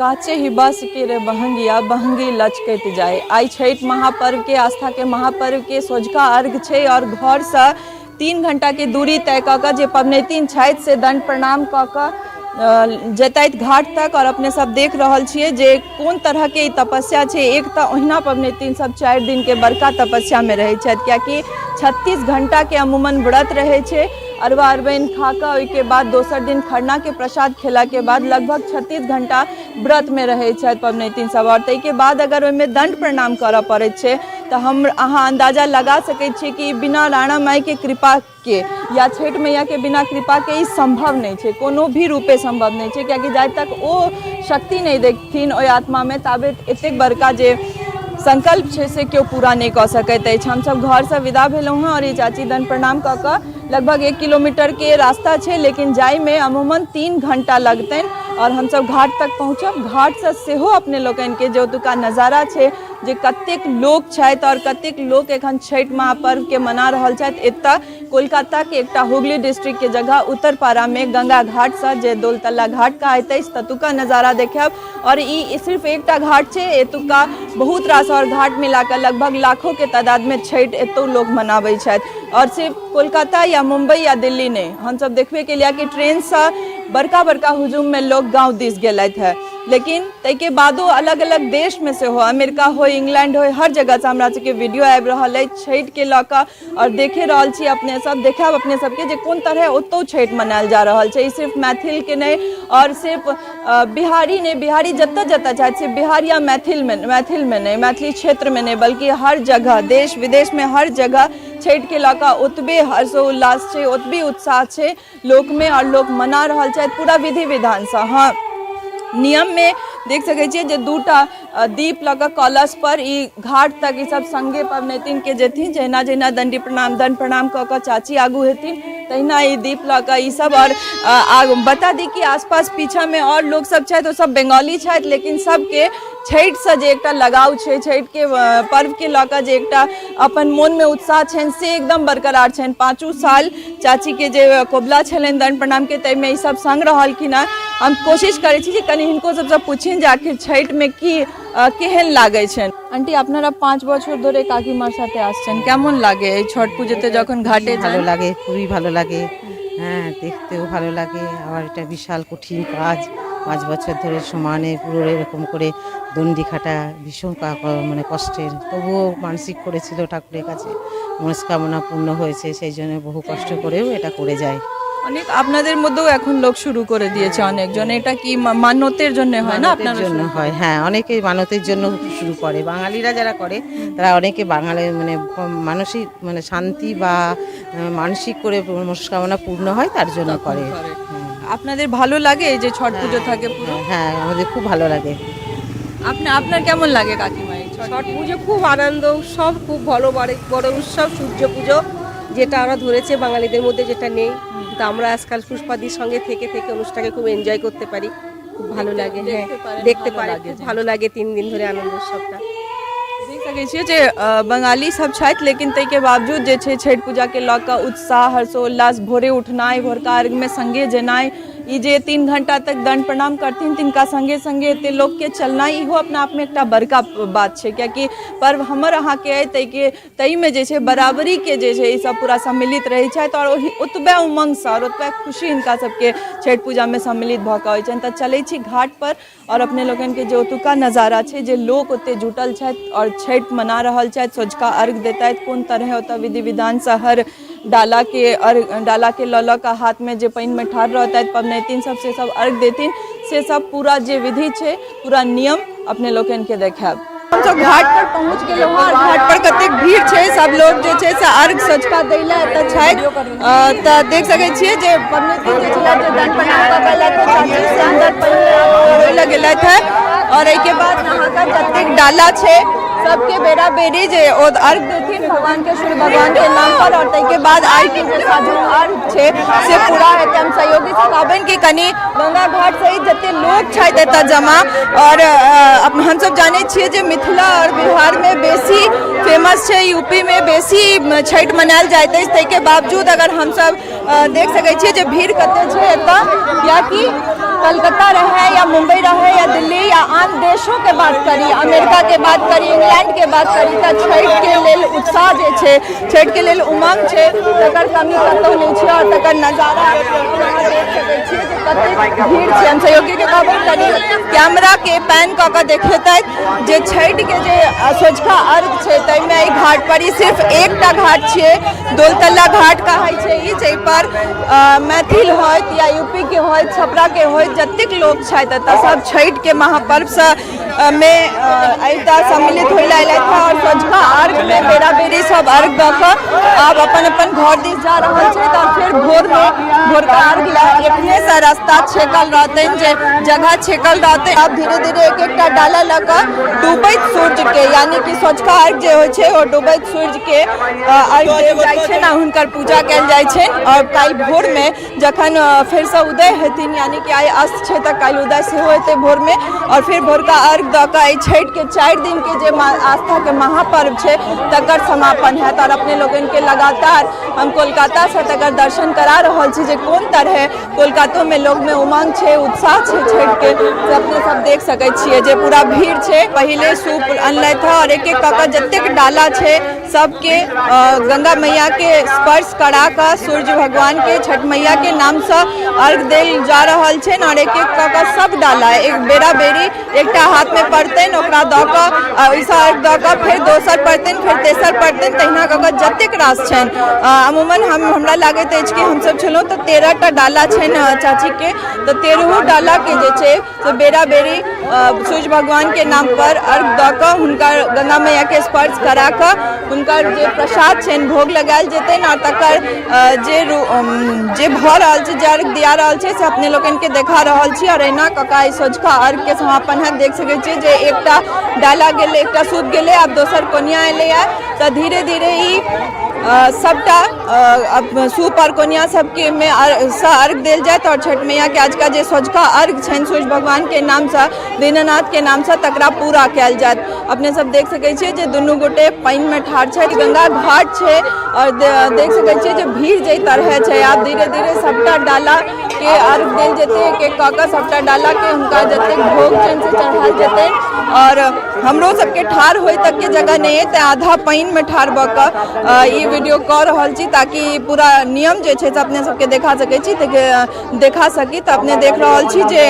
काचे ही बाँस के रे बहंगिया बहंगी लचकैत जाय। आइ छठि महापर्व के आस्था के महापर्व के सोझका अर्घ छै और घर से 3 घंटा के दूरी तय कऽ कऽ जे पबनैतिन छथि से दंड प्रणाम कऽ कऽ जेतथि घाट तक। और अपने सब देख रहल छियै जे कोन तरह के ई तपस्या छै। एक तऽ ओहिना पबनैतिन सब 4 दिन के बड़का तपस्या में रहै छथि, कियाकि 36 घंटा के अमूमन व्रत रहै छै। अरबा अरबैन खा कऽ ओहिके बाद दोसर दिन खरना के प्रसाद खेला के बाद लगभग 36 घंटा व्रत में रहै छथि पबनैतिन सब। और ताहिके बाद अगर ओहिमे दंड प्रणाम करऽ पड़ैत छै तऽ हम अहाँ अंदाजा लगा सकै छी कि बिना राणा माई के कृपा के या छठि मैया के बिना कृपा के ई संभव नहि छै, कोनो भी रूपे संभव नहि छै। कियाकि जाहि तक ओ शक्ति नहि देखथिन ओहि आत्मा में ताबे एतेक बड़का जे संकल्प छै से केओ पूरा नहि कऽ सकैत अछि। हमसब घरसँ विदा भेलहुँ हँ और ई चाची दंड प्रणाम कऽ कऽ लगभग 1 किलोमीटर के रास्ता छै, लेकिन जाइमे अमूमन 3 घंटा लगतनि और हमसब घाट तक पहुँचब। घाटसँ सेहो अपने लोकनिके जे ओतुका नजारा छै, जे कतेक लोक छथि और कतेक लोक एखन छठि महापर्व के मना रहल छथि। एतऽ कोलकाता के एकटा हुगली डिस्ट्रिक्ट के जगह उत्तरपारा में गंगा घाट से जे दोलतल्ला घाट कहाइत अछि ततुका नजारा देखायब। और ई सिर्फ एकटा घाट छै, एतुका बहुत रास और घाट मिलाकर लगभग लाखों के तादाद में छठि एतौ लोक मनाबै छथि। और सिर्फ कोलकाता या मुंबई या दिल्ली नहीं, हम सब देखबे के लिए कि ट्रेन से बड़का बड़का हुजूम में लोग गाँव दिस गेलथि है, लेकिन ताहिके बादो अलग अलग देश में सेहो, अमेरिका हो, इंग्लैंड हो, हर जगह से हमरा सबके वीडियो आबि रहल अछि छठि के लऽ कऽ। और देखे रहल छी अपने सब, देखायब अपने सबके जे कोन तरह ओतौ छठि मनायल जा रहल छै। ई सिर्फ मैथिल के नहि और सिर्फ बिहारी नहि, बिहारी जतऽ जतऽ छथि, सिर्फ बिहार या मैथिल में नहि, मैथिली क्षेत्र में नहि, बल्कि हर जगह देश विदेश में हर जगह छठि के लऽ कऽ ओतबे हर्षोल्लास छै, ओतबे उत्साह छै लोक में और लोक मना रहल छथि पूरा विधि विधान से। हाँ, नियम में देख सकै छियै जे 2टा दीप लऽ कऽ कलश पर ई घाट तक ई सब संगे पबनैतिन के जेथिन, जहिना जहिना दंडी प्रणाम दंड प्रणाम कऽ कऽ चाची आगू हेथिन तहिना ई दीप लऽ कऽ ई सब। और बता दी कि आसपास पीछा में और लोक सब छथि, ओ सब बंगाली छथि, लेकिन सबके छठि से जे एकटा लगाव छै, छठि के पर्व के लऽ कऽ जे एकटा अपन मोन में उत्साह छनि से एकदम बरकरार छनि। 5 साल चाची के जे कोबला छलनि दंड प्रणाम के, ताहिमे ई सब संग रहलखिन हँ। हम कोशिश करै छी जे कनि हिनको सबसँ पूछिन जे आखिर छठि में की केहन लागै छनि। आंटी, আপনারা 5 বছর ধরে কাকিমার সাথে আসছেন, কেমন লাগে এই ছট পুজোতে যখন ঘাটে যান? ভালো লাগে, খুবই ভালো লাগে। হ্যাঁ, দেখতেও ভালো লাগে। আবার এটা বিশাল কঠিন কাজ, 5 বছর ধরে সমানে পুরো এরকম করে দণ্ডি খাটা ভীষণ কষ্টের, তবুও মানসিক করেছিল ঠাকুরের কাছে, মনস্কামনা পূর্ণ হয়েছে, সেই জন্য বহু কষ্ট করেও এটা করে যায়। অনেক আপনাদের মধ্যেও এখন লোক শুরু করে দিয়েছে অনেকজন, এটা কি মান্যতের জন্য হয় না? মানতের আপনারা জন্য শুরু হয়, হ্যাঁ, অনেকে মানতের জন্য শুরু করে। বাঙালিরা যারা করে তারা অনেকে বাঙালি মানসিক শান্তি বা মানসিক করে মনস্কামনা পূর্ণ হয় তার জন্য করে। করে। আপনাদের ভালো লাগে এই যে ছট পুজো থাকে পুরো? হ্যাঁ, আমাদের খুব ভালো লাগে। আপনার কেমন লাগে কাকিমা এই ছট ছট পুজো? খুব আনন্দ উৎসব, খুব ভালো, বড় উৎসব সূর্য পুজো, যেটা আমরা ধরেছে বাঙালিদের মধ্যে যেটা নেই, কিন্তু আমরা আজকাল পুষ্পাদির সঙ্গে থেকে থেকে অনুষ্ঠানকে খুব এনজয় করতে পারি, খুব ভালো লাগে। হ্যাঁ, দেখতে পারেন, দেখতে ভালো পারি, লাগে খুব যে। ভালো লাগে 3 দিন ধরে আনন্দ উৎসবটা। देख सकै छियै जे बंगाली सब छथि, लेकिन ताहिके बावजूद जे छै छठि पूजाके लऽ कऽ उत्साह हर्षोल्लास, भोरे उठनाइ, भोरका अर्घमे संगे जेनाइ, ई जे 3 घंटा तक दंड प्रणाम करथिन तिनका संगे संगे एते लोकके चलनाइ, इहो अपना आपमे एकटा बड़का बात छै। कियाकि पर्व हमर अहाँके अइ, ताहिमे जे छै बराबरीके जे छै ई सब पूरा सम्मिलित रहै छथि और ओही ओतबे उमङ्गसँ और ओतबे खुशी हिनका सबके छठि पूजामे सम्मिलित भऽ कऽ होइ छनि। तऽ चलै छी घाट पर और अपने लोकनिके जे ओतुका नजारा छै, जे लोक ओते जुटल छथि और छठि मना रहल छथि, सोझका अर्घ देतथि, कोन तरहे ओतऽ विधि विधानसँ हर डाला के अर्घ, डाला के लऽ लऽ कऽ हाथमे जे पानिमे ठाढ़ रहतथि पबनैतिन सब, से सब अर्घ देथिन, से सब पूरा जे विधि छै पूरा नियम अपने लोकनिके देखायब। हमसब घाट पर पहुँच गेलहुँ हँ और घाट पर कतेक भीड़ छै, सब लोग जे छै से अर्घ सोझका दै लए एतऽ छथि। तऽ देख सकै छियै जे पबनैतिन जे छलथि जे दंड प्रणाम कऽ कऽ एलथि, चाची से अंदर पानि लए गेलथि हँ और एहिके बाद अहाँके जतेक डाला छै सबके बेरा बेरी जे ओ अर्घ देथिन भगवान के, सूर्य भगवान के नाम पर, और ताहिके बाद आइ के जे साझू अर्घ छै से पूरा हेतै। हम सहयोगी से कहबनि कि कनि गंगा घाट सहित जते लोक छथि एतऽ जमा, और हमसब जानै छियै जे मिथिला और बिहार में बेसी फेमस छै, यूपी में बेसी छठि मनायल जाइत अछि, ताहिके बावजूद अगर हमसब देख सकै छियै जे भीड़ कते छै एतऽ, कियाकि कलकत्ता रहै या मुंबई रहै या दिल्ली या विदेशो के बात करी, अमेरिका के बात करी, इंग्लैंड के बात करी, तऽ छठि के लेल उत्साह जे छै, छठि के लेल उमंग छै, तकर कमी कतहु नहि छै। आओर तकर नजारा अहाँ देख सकै छियै जे कतेक भीड़ छै। हम सहयोगी के कहबै कनि कैमरा के पैन कऽ कऽ देखेतै जे छठि के जे सोझका अर्घ छै ताहिमे एहि घाट पर, ई सिर्फ एकटा घाट छियै, दोलतल्ला घाट कहै छै ई, जाहिपर मैथिल होइत या यूपी के होइत, छपरा के होइत, जतेक लोक छथि एतऽ सब छठि के महापर्वसँ मे एतऽ सम्मिलित होइ लए अयलथि हँ। आओर सोझका अर्घमे बेरा बेरी सब अर्घ दऽ कऽ आब अपन अपन घर दिस जा रहल छथि। आओर फेर भोरमे भोरका अर्घ लए एखनेसँ रास्ता छेकल रहतनि, जे जगह छेकल रहतै। आब धीरे धीरे एक एकटा डाला लऽ कऽ डूबैत सूर्यके, यानी कि सोझका अर्घ जे होइ छै ओ डूबैत सूर्यके अर्घ देल जाइ छै ने, हुनकर पूजा कयल जाइ छै। आओर काल्हि भोरमे जखन फेरसँ उदय हेथिन, यानी कि आइ अस्त छै तऽ काल्हि उदय सेहो हेतै भोरमे, आओर फेर भोरका अर्घ दऽ कऽ एहि छठिके 4 दिनके जे आस्थाके महापर्व छै तकर समापन हैत। आओर अपने लोकनिके लगातार हम कोलकातासँ तकर दर्शन करा रहल छी जे कोन तरहे कोलकातोमे लोकमे उमंग छै, उत्साह छै छठिके, से अपने सब देख सकै छियै जे पूरा भीड़ छै। पहिले सूप अनलथि हँ आओर एक एक कऽ कऽ जतेक डाला छै सबके गंगा मैया के स्पर्श करा कऽ सूर्य भगवान के, छठ मैया के नामसँ अर्घ देल जा रहल छनि। आओर एक एक कऽ कऽ सब डाला एक बेरा बेरी एकटा हाथमे पड़तनि, ओकरा दऽ कऽ ओहिसँ अर्घ दऽ कऽ फेर दोसर पड़तनि, फेर तेसर पड़तनि, तहिना कऽ कऽ जतेक रास छनि। अमूमन हमरा लागैत अछि कि हमसब छलहुँ तऽ 13टा डाला छनि चाचीके, तऽ 13 डालाके जे छै से बेरा बेरी सूर्य भगवान के नाम पर अर्घ दऽ कऽ हुनकर गंगा मैया के स्पर्श करा कऽ हुनकर जे प्रसाद छनि भोग लगायल जेतनि। आओर तकर जे भऽ रहल छै, जे अर्घ दिया रहल छै, से अपने लोकनिके देखा रहल छी। आओर एना कऽ कऽ आइ सोझका अर्घ के समापन हैत। देख सकै छियै जे एकटा डाला गेलै, एकटा सूप गेलै, आब दोसर कोनिया एलैया, तऽ धीरे धीरे ई सबटा सूप आओर कोनिया सबके मे सँ अर्घ देल जायत। आओर छठि मैयाके आजुका जे सोझका अर्घ छनि सूर्य भगवानके नामसँ, दीनानाथके नामसँ, तकरा पूरा कयल जायत। अपने सब देख सकै छियै जे दुनू गोटे पानिमे ठाढ़ छथि, गंगा घाट छै। आओर देख सकै छियै जे भीड़ जाहि तरहे छै, आब धीरे धीरे सबटा डालाके अर्घ देल जेतै, एक एक कऽ कऽ सबटा डालाके हुनका जतेक भोग छनि से चढ़ायल जेतै। आओर हमरो सबके ठाढ़ होइ तकके जगह नहि अइ, तेँ आधा पानिमे ठाढ़ भऽ कऽ ई वीडियो कऽ रहल छी ताकि पूरा नियम जे छै से अपने सबके देखा सकै छी, देखा सकी। तऽ अपने देख रहल छी जे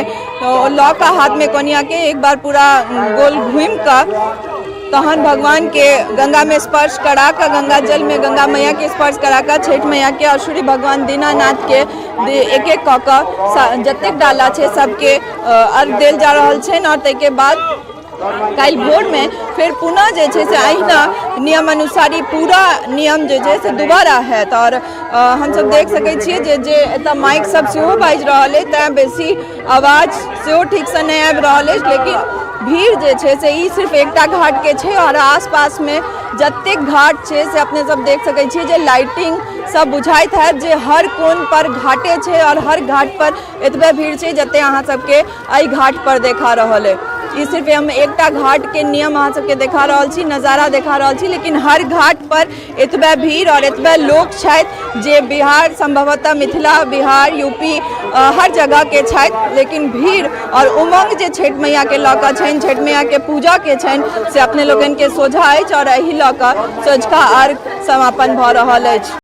लऽ कऽ हाथमे कोनियाके एक बार पूरा गोल घुमि कऽ तहन भगवानके गंगामे स्पर्श करा कऽ, गंगा जलमे गंगा मैयाके स्पर्श करा कऽ छठि मैयाके आओर सूर्य भगवान दीनानाथके एक एक कऽ कऽ जतेक डाला छै सबके अर्घ देल जा रहल छनि। आओर ताहिके बाद काल्हि भोरमे फेर पुनः जे छै से अहिना नियम अनुसार ई पूरा नियम जे छै से दोबारा हैत। आओर हमसब देख सकै छियै जे जे एतऽ माइक सब सेहो बाजि रहल अछि, तैँ बेसी आवाज सेहो ठीकसँ नहि आबि रहल अछि, लेकिन भीड़ जे छै से ई सिर्फ एकटा घाटके छै। आओर आसपासमे जतेक घाट छै से अपने सब देख सकै छियै जे लाइटिंग सब बुझाइत हैत जे हर कोन पर घाटे छै आओर हर घाट पर एतबे भीड़ छै जते अहाँ सबके एहि घाट पर देखा रहल अइ। ई सिर्फ हम एकटा घाट के नियम अहाँ सबके देखा रहल छी, नजारा देखा रहल छी, लेकिन हर घाट पर एतबे भीड़ और एतबे लोक छथि जे बिहार, संभवतः मिथिला, बिहार, यूपी, हर जगह के छथि, लेकिन भीड़ और उमंग जे छठि मैया के लऽ कऽ छनि, छठि मैया के पूजा के छनि, से अपने लोकनि के सोझा अछि। और एहि लऽ कऽ सोझका अर्घ समापन भऽ रहल अछि।